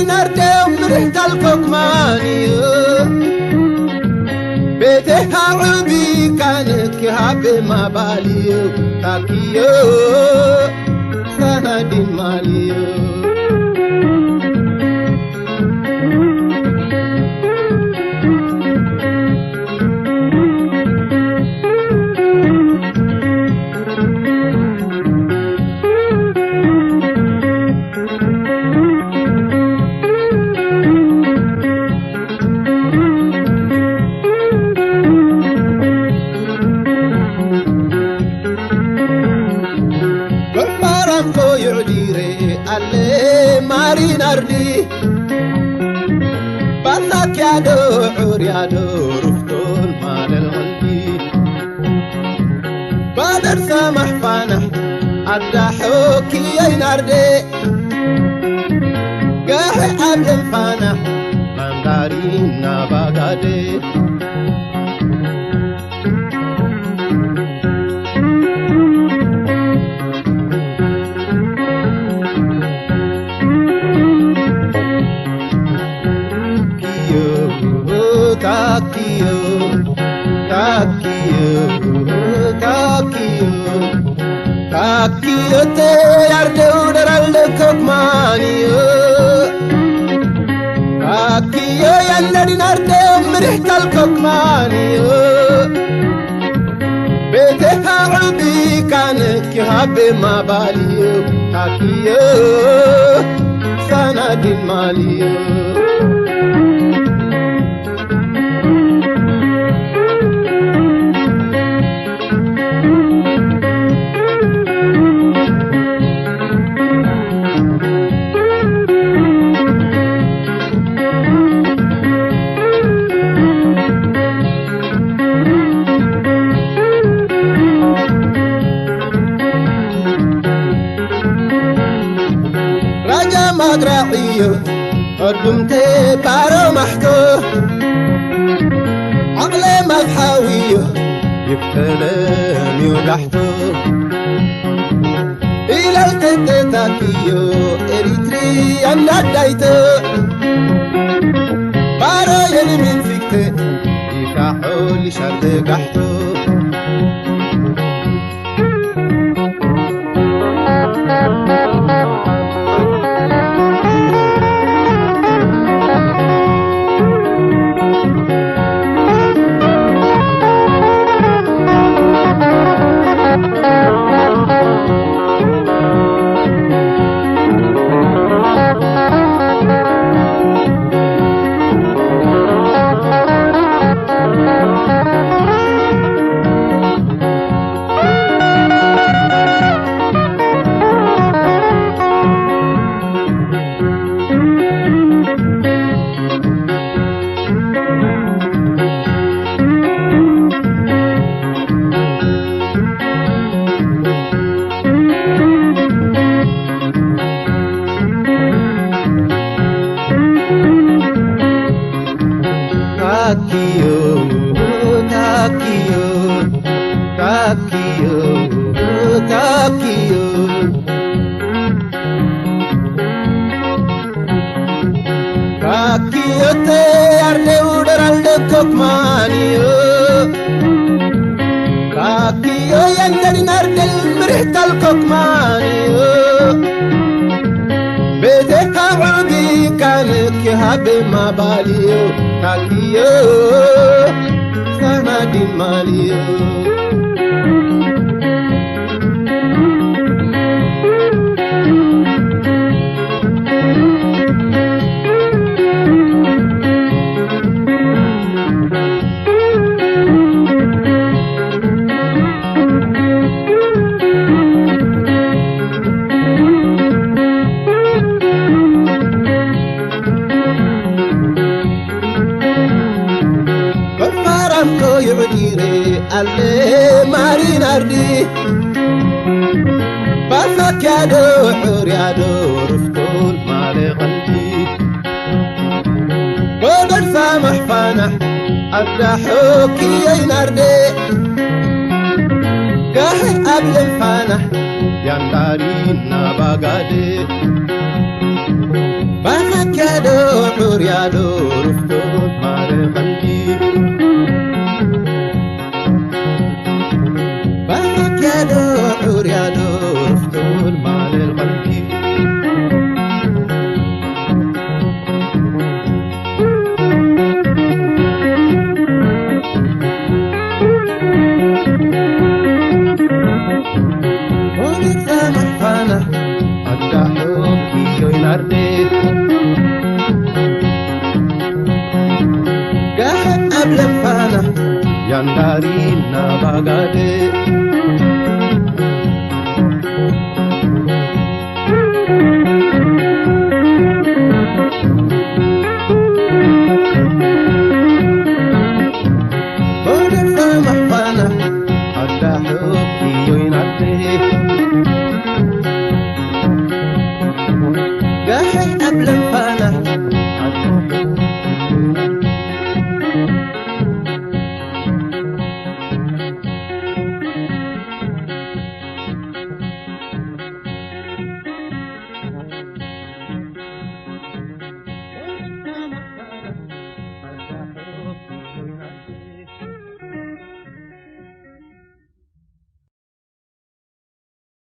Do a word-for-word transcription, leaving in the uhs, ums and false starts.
Nerde mirih tal kokmaniyo. Bete ha ubi kanik habe mabaliyo. Takiyo sana din maliyo. Gurfaran koyu dire alle marin ardi. Balla kiyado uriyado ruftun malel qalbi. Badar samah fanah adda hoki ay narde. Gahe abdem fanah mandarin na bagade. Takiyo, takiyo, takiyo, takiyo. Takiyo te yarde udaral de kokmaniyo. Takiyo yalladin arde mirih tal kokmaniyo. Bete ha ubi kanik ki habe mabaliyo. Takiyo sana din maliyo. Raja magra'iyo. Hurdumte baro mahto, aqle mazhawiyo, yiptelemiyo lahto. Ilal tete takiyo, Eritreyan dadayto. Baro yeni min fikte, ifa'ul şarde gahto. Takiyo, takiyo, takiyo, takiyo. Takiyo te arde udaral de kokmaniyo. Takiyo yangarin arde mirih tal kokmaniyo. Bete ha ubi kanik ki habe mabaliyo. Takiyo sana din maliyo. Faram ko yudire alle marin ardi. Basa kiyado huriyado ruftul male qalbi. Bodar samah fanah adda hoki ay narde. Gahe ablen fanah yandarin na bagade. Basa Yado, hur yado, rufto, mare, xelkî. Bahak yado, hur yado, rufto, mare, xelkî. Hona zaman fana, hatta hukî yoynarde. Gaha able fana, yandarî na bagade.